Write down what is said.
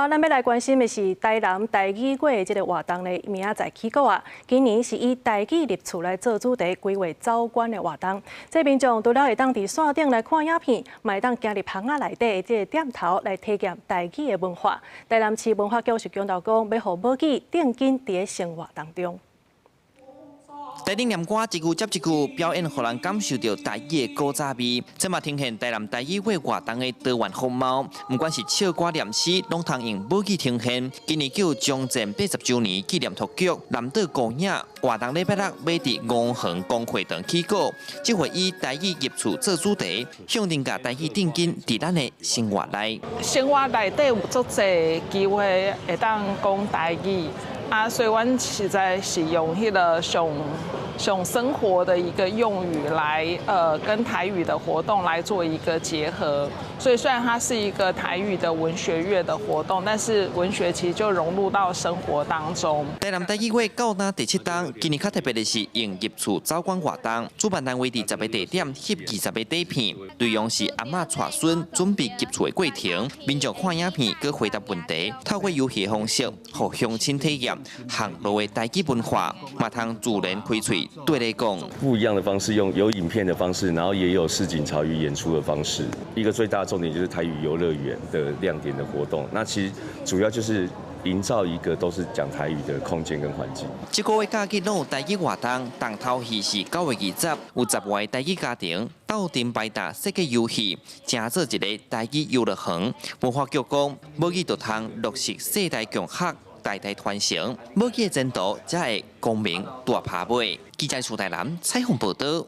咱欲來關心的是台南台語月這个活動咧，明仔載起鼓啊！今年是以台語入厝來做主題，規劃走館的活動。這民眾除了會當佇線頂來看影片，嘛會當行入巷仔內底的這个店頭來體驗台語的文化。台南市文化局是強調講，欲予母語定根佇生活當中。台頂念歌一句接一句表演，予人感受著台語的古早味。這嘛呈現台南台語月活動的多元風貌。毋管是唱歌念詩，攏通用母語呈現。今年叫將戰80週年紀念托局南島孤影活動，禮拜六欲佇吳園公會堂起鼓。這回以台語入厝做主題，向定共台語定根佇咱的生活內。生活內底有足濟機會會當講台語。啊，所以阮實在是用彼个上上生活的一個用語來，跟台語的活動來做一個結合。所以雖然它是一個台語的文學月的活動，但是文學其實就融入到生活當中。台南台語月到今第七冬，今年較特別的是用入厝走館活動，主辦單位佇10个地點翕20个底片，內容是阿嬤帶孫準備入厝的過程，民眾看影片，閣回答問題，透過遊戲方式，予鄉親體驗巷路的台語文化，嘛通自然開喙對咧講。不一樣的方式，用有影片的方式，然後也有市井潮語演出的方式。一個最大的重點就是台語遊樂園的亮點的活動。那其實主要就是營造一個都是講台語的空間跟環境。這個月假期攏有台語活動，重頭戲是9月20，有10外台語家庭鬥陣排檔設計遊戲，成做一个台語遊樂園。文化局講，母語就通落實世代共學，代代傳承，母語的前途才會光明大拍尾。記者蘇台南採訪報導。